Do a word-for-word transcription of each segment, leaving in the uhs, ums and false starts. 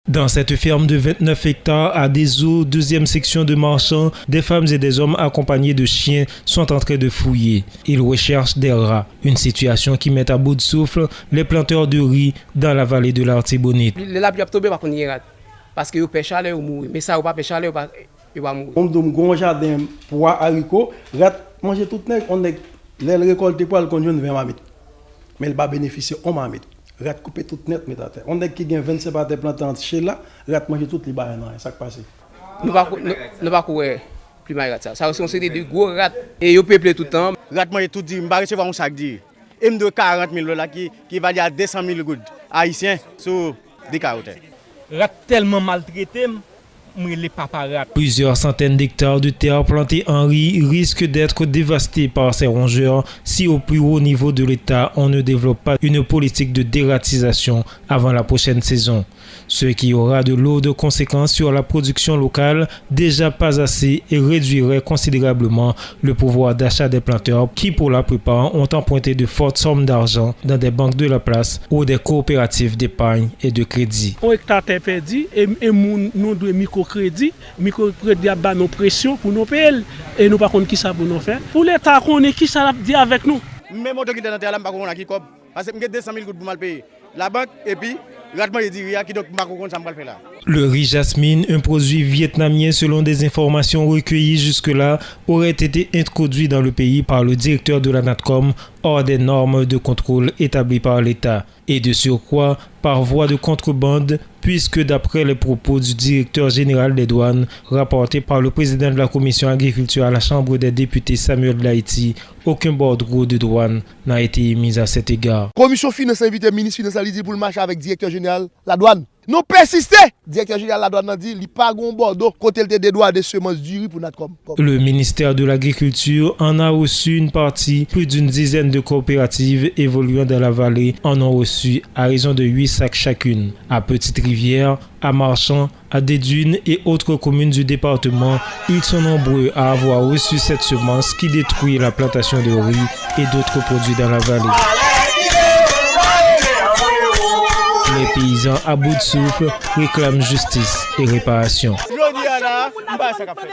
Dans cette ferme de vingt-neuf hectares à Dessous, deuxième section de Marchand, des femmes et des hommes accompagnés de chiens sont en train de fouiller. Ils recherchent des rats, une situation qui met à bout de souffle les planteurs de riz dans la vallée de l'Artibonite. Lè lapli ap tonbe, pa konn gen rat. Paske yo pè chalè, yo mouri. Men sa yo pa pè chalè, yo pa, yo pa mouri. Bon, m di w, m gen yon jaden pwa, ariko, rat manje tout nèg, yon nèg, lè l rekòlte pwa, l konn jwenn ven mamit. Men l pa benefisye yon mamit. Rat koupe tout nèt, met atè. Yon nèg ki gen vennsenk atè plante ant chela, rat manje tout, li pa jwenn anyen. Sa k pase? Nou pa ko-, nou, nou pa ko wè plimay rat sa. Sa yo se yon seri de gwo rat. E yo peple tout tan. Rat manje tout diri. M pa resevwa yon sak diri. E m dwe karant mil dola ki, ki evalye a de san mil goud ayisyen sou de karatè. Rat tèlman maltrete m, m rele papa rat. Plusieurs centaines d'hectares de terres plantées en riz risquent d'être dévastées par ces rongeurs si au plus haut niveau de l'État on ne développe pas une politique de dératisation avant la prochaine saison, ce qui aura de lourdes conséquences sur la production locale, déjà pas assez, et réduirait considérablement le pouvoir d'achat des planteurs qui, pour la plupart, ont emprunté de fortes sommes d'argent dans des banques de la place ou des coopératives d'épargne et de crédit. On ekta tè pèdi, e, e moun nou dwe mikrokredi. Mikrokredi ap ba nou presyon pou nou peye l, e nou pa konn kisa pou nou fè. Pou Leta konnen kisa l ap di avèk nou. Men montan ki te nan tè a la, m pa konn ak ki kòb. Paske m gen de san mil goud pou m al peye labank, epi rat manje diri a, kidonk m pa ko konn sa m pral fè la. Le riz jasmine, un produit vietnamien selon des informations recueillies jusque-là, aurait été introduit dans le pays par le directeur de la natcom hors des normes de contrôle établies par l'État. Et de surcroît, par voie de contrebande, puisque d'après les propos du directeur général des douanes, rapporté par le président de la commission agriculture à la Chambre des députés, Samuel Lahaiti, aucun bordereau de douane n'a été émis à cet égard. Komisyon Finans la envite minis finans la, li di l pou l mache avèk direktè jeneral ladwann. Nou pèsiste! Direktè jeneral ladwann nan di li pa gen yon bòdwo kote l te dedwane semans diri pou Natcom. Le ministère de l'Agriculture en a reçu une partie, plus d'une dizaine de coopératives évoluant dans la vallée en ont reçu à raison de huit sacs chacune. À Petite-Rivière, à Marchand, à Desdunes et autres communes du département, ils sont nombreux à avoir reçu cette semence qui détruit la plantation de riz et d'autres produits dans la vallée. Les paysans à bout de souffle réclament justice et réparation. Jodi a la, m pa wè sa k ap fèt.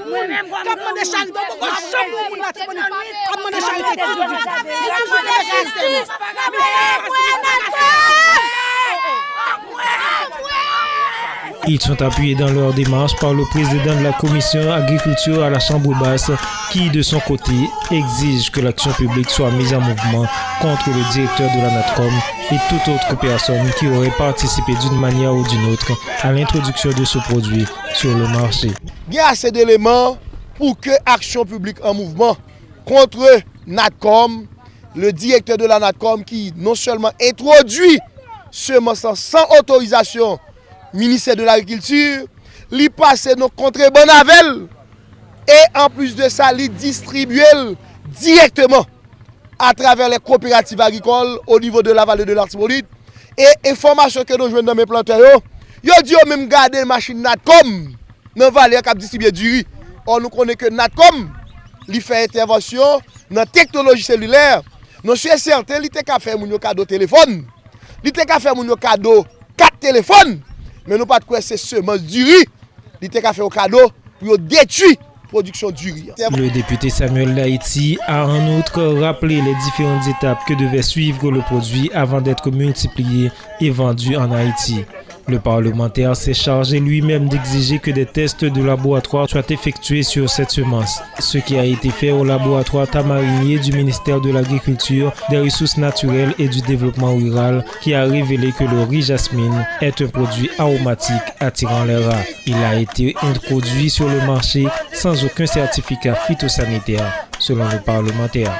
Moun k ap mande charite, ou poko janm wè moun Latibonit ap mande charite ditou, ditou. Ap mande charite, non. Ils sont appuyés dans leur démarche par le président de la commission agriculture à la Chambre basse, qui, de son côté, exige que l'action publique soit mise en mouvement contre le directeur de la Natcom et toute autre personne qui aurait participé d'une manière ou d'une autre à l'introduction de ce produit sur le marché. Gen ase de eleman pou ke aksyon piblik an mouvman kont Natcom, le directeur de la Natcom ki non sèlman entwodui semans lan san otorizasyon Ministè de Lagrikilti, li pase nan kontrebann avè l. E anplis de sa, li distribye l dirèkteman atravè les coopératives agricoles au niveau de la vallée de l'Artibonite. E enfòmasyon ke nou jwenn nan men plantè yo, yo di yo menm gade machin Natcom nan vale a k ap distribye diri. Ò, nou konnen ke Natcom, li fè entèvansyon nan teknoloji selilè. Non, se sèten, li te ka fè moun yo kado telefòn. Li te ka fè moun yo kado kat telefòn. Men nou pa t kwè se semans diri li te ka fè yo kado pou yo detwi pwodiksyon diri an. Le député Samuel Lahaiti a en outre rappelé les différentes étapes que devait suivre le produit avant d'être multiplié et vendu en Haïti. Le parlementaire s'est chargé lui-même d'exiger que des tests de laboratoire soient effectués sur cette semence, ce qui a été fait au laboratoire tamarinier du ministère de l'Agriculture, des Ressources naturelles et du Développement rural, qui a révélé que le riz jasmine est un produit aromatique attirant les rats. Il a été introduit sur le marché sans aucun certificat phytosanitaire, selon le parlementaire.